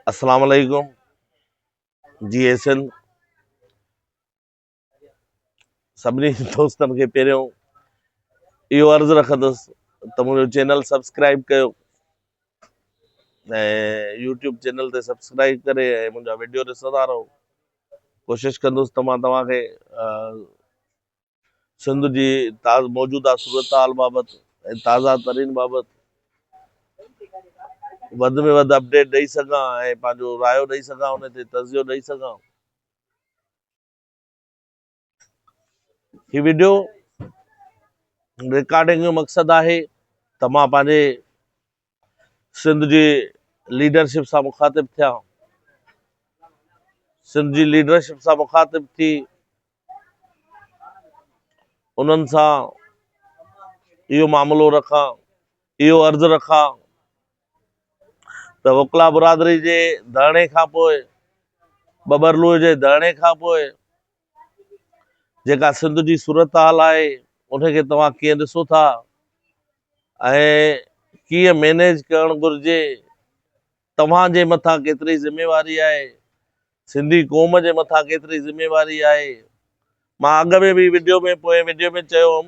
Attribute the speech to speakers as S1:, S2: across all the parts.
S1: السلام عليڪم جي اي سنڌ سڀني دوستن کي پهريون اهو عرض رکندس ته منهنجو چينل سبسڪرائب ڪيو ۽ يوٽيوب چينل تي سبسڪرائب ڪري ۽ منهنجا ويڊيو ڏسندا رهو. ڪوشش ڪندس ته مان توهان کي سنڌ جي موجوده صورتحال بابت ۽ تازه ترين بابت وڌ ۾ وڌ اپڊيٽ ڏئي سگهان ۽ پنهنجو رايو ڏئي سگهان ان تي تجزيو ڏئي سگهان. هي وڊيو رڪارڊنگ جو مقصد آهي ته مان پنهنجي سنڌ جي ليڊرشپ سان مخاطب ٿيان، سنڌ جي ليڊرشپ سان مخاطب ٿي انهن سان اهو معاملو رکان، اهو عرض رکان ته وڪلا برادري جي ڌرڻي کان پوء، ٻٻرلوء جي ڌرڻي کان پوء جيڪا سنڌ جي صورتحال آهي ان کي توهان ڪيئن ڏسو ٿا ۽ ڪيئن مينيج ڪرڻ گهرجي، توهان جي مٿان ڪيتري ذميواري آهي، سنڌي قوم جي مٿان ڪيتري ذميواري آهي. مان اڳ ۾ به وڊيو ۾ پوئين وڊيو ۾ چيو هوم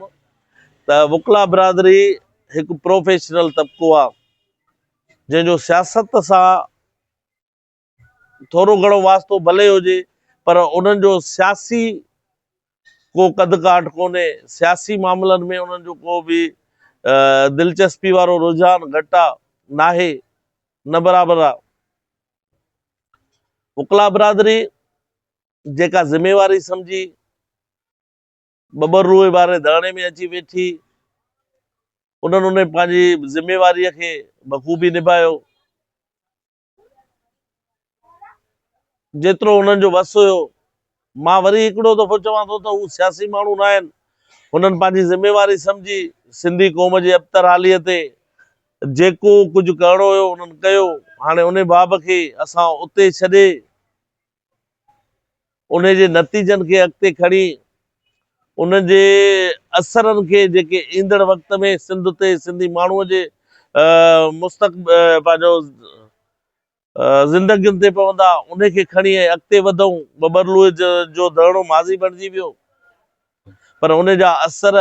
S1: ته وڪلا برادري هڪ پروفيشنل طبقو آهي جنهن جو سياست سان ٿورو گهڻو واسطو ڀلي هجي پر انهن جو سياسي ڪو قد ڪاٺ ڪونهي، سياسي معاملن ۾ انهن جو ڪو به دلچسپي وارو رجحان گهٽ آ، ناهي، نه برابر آ. وڪلا برادري جيڪا ذميواري سمجهي ٻٻر روء واري ڌرڻي ۾ اچي ويٺي، انهن ان پنهنجي ذميواري کي بخوبي نڀايو. جيترو انهن جو وس هيو. مان وري هڪڙو دفعو چوان ٿو ته هو سياسي ماڻهو نه آهن. هنن پنهنجي ذميواري سمجهي سنڌي قوم جي ابتر حاليء تي جيڪو ڪجهه ڪرڻو هيو انهن ڪيو. هاڻي انهي باب کي اسان اتي ڇڏي انهي جي نتيجن کي اڳتي کڻي ان جي اثرن کي جيڪي ايندڙ وقت ۾ سنڌ تي سنڌي ماڻهوء جي مستقبل پنهنجو زندگين تي پوندا انهي کي کڻي ۽ اڳتي وڌون. ٻٻرلوء جو ڌرڻو ماضي بڻجي ويو پر ان جا اثر،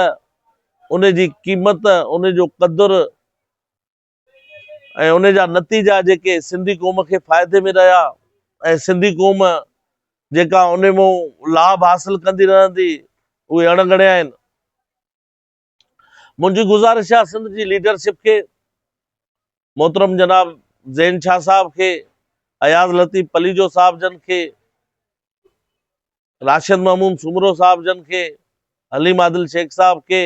S1: ان جي قيمت، ان جو قدر ۽ ان جا نتيجا جيڪي سنڌي قوم کي فائدي ۾ رهيا ۽ سنڌي قوم جيڪا ان مون لاڀ حاصل ڪندي رهندي اهي اڻ ڳڻيا آهن. منهنجي گذارش آهي سنڌ جي ليڊرشپ کي، محترم جناب زين شاهه صاحب کي، اياز لطيف پليجو صاحب جن کي، راشد محمود سومرو صاحب جن کي، حليم عادل شيخ صاحب کي،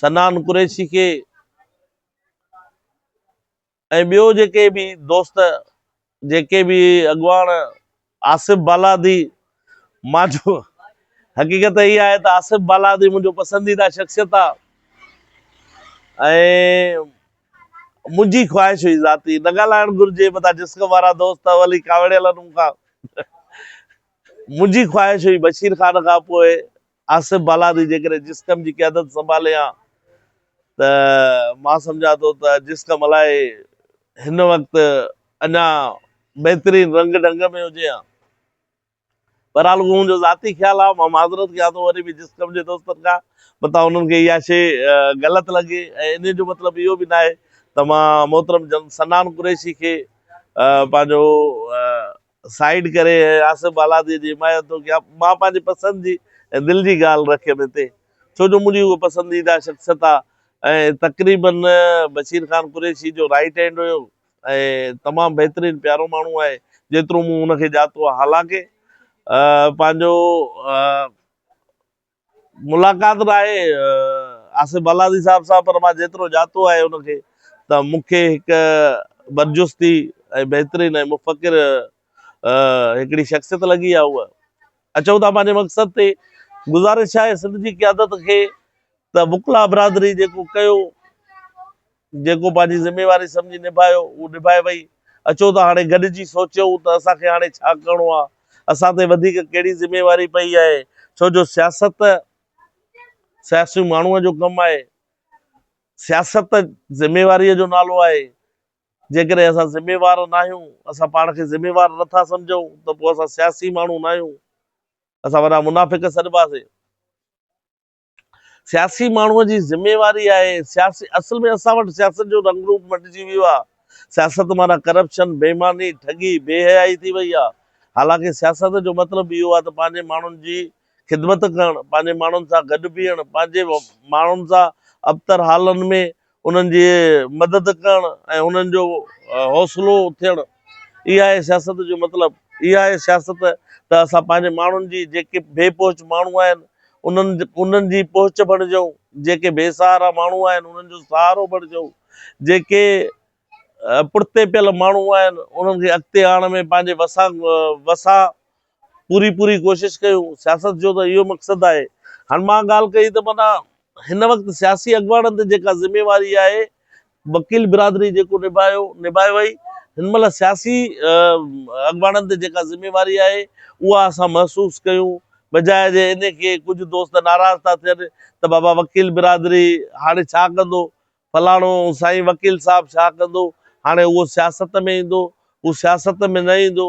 S1: صنعان قريشي کي ۽ ٻيو جيڪي به دوست جيڪي به اڳواڻ آصف بالادي مان جو حقيقت هي آهي ته آصف بالادي منهنجو پسنديده شخصيت آ ۽ منهنجي خواهش هئي ذاتي نه ڳالهائڻ گهرجي متان جسقم وارا دوست ولي ڪاوڙيل آهن مون کان منهنجي خواهش هئي بشير خان کان پوء آصف بالادي جيڪڏهن جسقم جي قيادت سنڀالي ها ته مان سمجهان ٿو ته جسقم الائي هن وقت اڃا بهترين رنگ ڍنگ ۾ هجي ها. بهرحال اهو منهنجو ذاتي خيال آهي، مان معذرت ڪيان ٿو وري به جسقم جي دوستن کان متان انهن کي اها شيء غلط لڳي ۽ انهي جو مطلب اهو به ناهي ته مان محترم جن صنعان قريشي کي پنهنجو سائيڊ ڪري ۽ آصف بالادي جي حمايت ٿو ڪيان، مان پنهنجي پسند جي ۽ دل جي ڳالهه رکيم هتي ڇو جو منهنجي اها پسنديده شخصيت آهي ۽ تقريبن بشير خان قريشي جو رائيٽ هينڊ هيو ۽ تمام بهترين پيارو ماڻهو آهي جيترو مون هن کي ڄاتو آهي حالانڪه پنهنجو ملاقات ناهي آصف بالادي صاحب سان پر مان جيترو ڄاتو آهي ان کي ته مون کي هڪ برجستي ۽ بهترين ۽ مفڪر هڪڙي شخصيت لڳي آهي هوء. اچون ٿا پنهنجي مقصد تي گذارش آهي سنڌ جي قيادت کي ته وڪلا برادري جيڪو ڪيو جيڪو پنهنجي ذميواري سمجهي نڀايو اهو نڀائي وئي، اچو ته هاڻي گڏجي سوچيون ته اسان کي هاڻي ڇا ڪرڻو آهي، اسان تي وڌيڪ ڪهڙي ذميواري پئي آهي، ڇو جو سياست سياسي ماڻهوء جو ڪم آهي، سياست ذميواريء جو نالو آهي. جيڪڏهن اسان ذميوار ناهيون، اسان پاڻ کي ذميوار نٿا سمجهون ته پوء اسان سياسي ماڻهو ناهيون، اسان وڏا منافق سڏباسين. سياسي ماڻهوء جي ذميواري آهي، سياسي اصل ۾ اسان وٽ سياست جو رنگ روپ مٽجي ويو آهي، سياست معنيٰ ڪرپشن، بيماني، ٺڳي، بي حيائي ٿي وئي آهي، حالانڪه سياست جو مطلب اهو آهي ته پنهنجي ماڻهن جي خدمت ڪرڻ، پنهنجي ماڻهن سان گڏ بيهڻ، پنهنجي ماڻهن سان ابتر حالن ۾ انهن جي مدد ڪرڻ ۽ انهن جو حوصلو ٿيڻ، اها آهي سياست جو مطلب، اها آهي سياست ته اسان پنهنجي ماڻهن جي جيڪي بي پهچ ماڻهو آهن انهن انهن جي پهچ بڻجون، جيڪي بي سهارا ماڻهو آهن انهن جو سهارو بڻجون، جيڪي پٺتي پيل ماڻهو آهن انهن کي اڳتي آڻڻ ۾ پنهنجي وسان وسان پوري پوري ڪوشش ڪيون، سياست جو ته اهو مقصد آهي. هاڻ مان ڳالهه ڪئي ته معنيٰ هن وقت سياسي اڳواڻن تي جيڪا ذميواري آهي، وڪيل برادري جيڪو نڀايو، نڀائي وئي، هن مهل سياسي اڳواڻن تي جيڪا ذميواري آهي، اها اسان محسوس ڪيون، بجاء جي ان کي ڪجهه دوست ناراض ٿا ٿين ته بابا وڪيل برادري هاڻي ڇا ڪندو، فلاڻو سائين وڪيل صاحب ڇا ڪندو، هاڻي اهو سياست ۾ ايندو، هو سياست ۾ نه ايندو،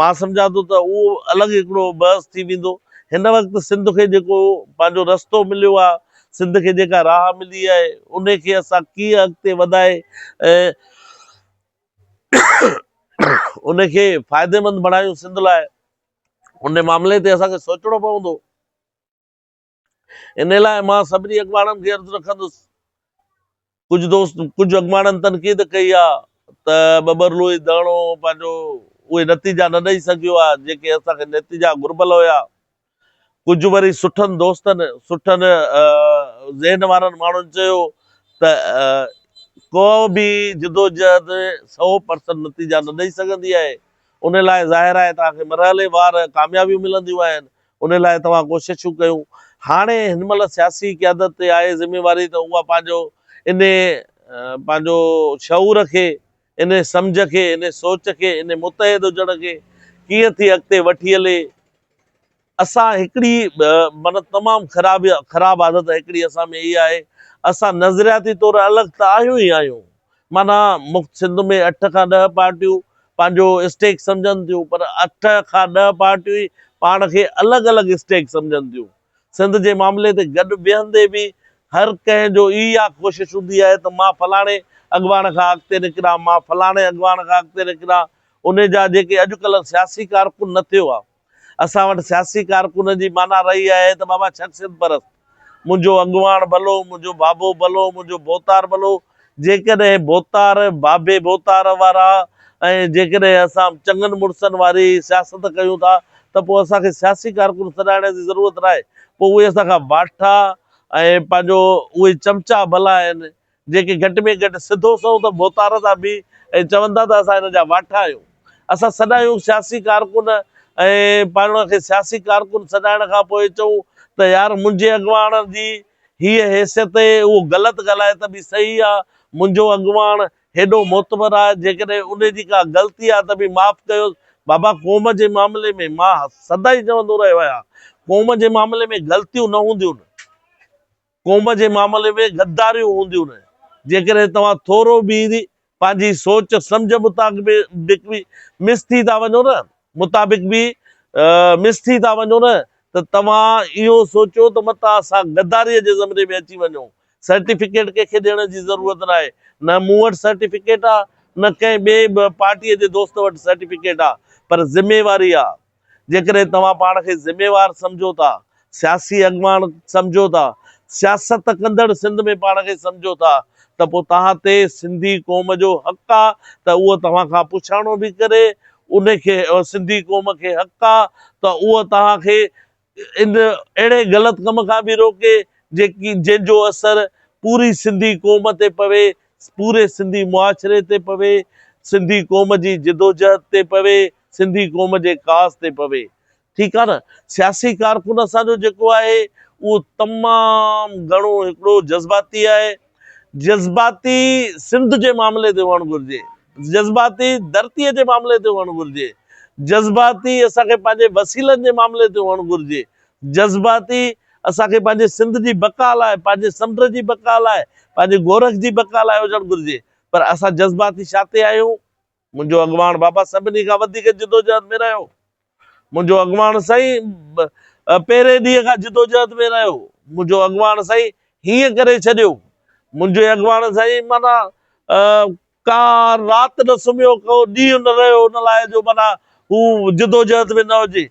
S1: مان سمجهان ٿو ته اهو الڳ هڪڙو بحث ٿي ويندو. هن وقت سنڌ کي جيڪو پنهنجو رستو مليو آهي، سنڌ کي جيڪا راهه ملي آهي، ان کي اسان ڪيئن اڳتي وڌائي ۽ ان کي فائديمند بڻايون سنڌ لاء، ان معاملي تي اسان کي سوچڻو پوندو. ان لاء مان سڀني اڳواڻن کي عرض رکندس، ڪجهه دوست ڪجهه اڳواڻن تنقيد ڪئي آ ته ٻٻرلوئي دهڻو پنهنجو اهي نتيجا نه ڏئي سگهيو آ جيڪي اسان کي نتيجا گهربل هيا. ڪجهه وري سٺن دوستن سٺن ذهن وارن ماڻهن چيو ته ڪو به جدوجهد 100% نتيجا نه ڏئي سگهندي آهي ان لاء ظاهر آهي توهان کي مرحليوار ڪاميابيون ملنديون آهن ان لاء توهان ڪوششون ڪيون. هاڻي هن مهل سياسي قيادت تي آهي ذميواري ته اها پنهنجو ان پنهنجو شعور کي، ان سمجهه کي، ان سوچ کي، ان متحد هجڻ کي ڪيئن ٿي اڳتي وٺي هلي. اسان هڪڙي معنيٰ تمام خراب خراب عادت هڪڙي اسان ۾ اها آهي اسان نظرياتي طور الڳ ته آهيون ئي آهيون معنيٰ مفت سنڌ ۾ اٺ کان ڏهه پارٽيون پنهنجو اسٽيڪ سمجهن ٿيون پر اٺ کان ڏهه پارٽيون ئي پاڻ کي الڳ الڳ اسٽيڪ سمجهن ٿيون. سنڌ جي معاملي تي گڏ ويهندي به هر ڪنهن جو اها ڪوشش هوندي آهي ته مان فلاڻي اڳواڻ کان اڳتي نڪران، مان فلاڻي اڳواڻ کان اڳتي نڪران. انهي جا جيڪي اڄڪلهه سياسي ڪارڪن نه ٿيو آهي. اسان وٽ سياسي ڪارڪن جي معنيٰ رهي آهي ته بابا شخصيت پرست، منهنجو اڳواڻ ڀلو، منهنجو بابو ڀلو، منهنجو ڀوتار ڀلو، جيڪڏهن ڀوتار، بابي ڀوتار وارا ۽ جيڪڏهن اسان چڱن مڙسن واري سياست ڪيون ٿا ته پوء اسان کي سياسي ڪارڪن سڏائڻ جي ضرورت ناهي، پوء اهي اسان کان واٺا ۽ پنهنجو اهي چمچا ڀلا آهن، جيڪي گهٽ ۾ گهٽ سڌو سنئون ته ڀوتار ٿا بيهن ۽ چون ٿا ته اسان هن جا واٺا آهيون. اسان سڏايون سياسي ڪارڪن ۽ پاڻ کي سياسي ڪارڪن سڏائڻ کان پوء چئون ته يار منهنجي اڳواڻ جي هيء حيثيت اهي اهو غلط ڳالهائي ته به صحيح آ، منهنجو اڳواڻ هيڏو معتبر آ جيڪڏهن ان جي ڪا غلطي آ ته به معاف ڪيوس. بابا قوم جي معاملي ۾ مان سدائين چوندو رهيو آهيان قوم جي معاملي ۾ غلطيون نه هونديون. قوم جي معاملي ۾ غداريون هونديون نه، جيڪڏهن توهان ٿورو به پنهنجي سوچ سمجهه مطابق به مس ٿي ٿا وڃو نه مطابق به مس ٿي ٿا وڃو نه ته توهان اهو سوچو ته متان اسان غداري جي زمري ۾ اچي وڃون، سرٽيفڪيٽ ڪنهن کي ڏيڻ جي ضرورت ناهي، نه مون وٽ سرٽيفڪيٽ آ نه ڪنهن ٻئي پارٽي جي دوست وٽ سرٽيفڪيٽ آ پر ذميواري آ. جيڪڏهن توهان پاڻ کي ذميوار سمجهو ٿا، سياسي اڳواڻ سمجهو ٿا، سياست ڪندڙ سنڌ ۾ پاڻ کي سمجهو ٿا ته پوء توهان تي سنڌي قوم جو حق آ ته اهو توهان کان پڇاڻو به ڪري، ان کي سنڌي قوم کي حق آ ته اهو توهان کي ان اهڙي غلط ڪم کان به روڪي جيڪي جنهن جو اثر پوري سنڌي قوم تي پوي، پوري سنڌي معاشري تي پوي، سنڌي قوم جي جدوجهد تي پوي، سنڌي قوم جي ڪاز تي پوي. ٺيڪ آ نه. سياسي ڪارڪن اسان جو جيڪو آهي اهو تمام گهڻو هڪڙو جذباتي آهي. جذباتي سنڌ جي معاملي تي هئڻ گهرجي. جذباتي ڌرتيء جي معاملي تي هئڻ گهرجي. جذباتي اسان کي پنهنجي وسيلن جي معاملي تي هئڻ گهرجي. جذباتي اسان کي پنهنجي سنڌ جي بقا لاء، پنهنجي سمنڊ جي بقا لاء، پنهنجي گورک جي بقا لاء هجڻ گهرجي. پر اسان جذباتي ڇا تي آهيون؟ منهنجو اڳواڻ بابا سڀني کان وڌيڪ جدوجهد ۾ رهيو. منهنجو اڳواڻ سائين پهرين ڏينهن کان جدوجهد ۾ رهيو. منهنجو اڳواڻ سائين هيئن ڪري ڇڏيو. منهنجي اڳواڻ سائين معنيٰ ڪا رات نه سمهيو ڪو ڏينهن نه رهيو ان لاء جو معنيٰ هو جدوجهد ۾ نه هجي.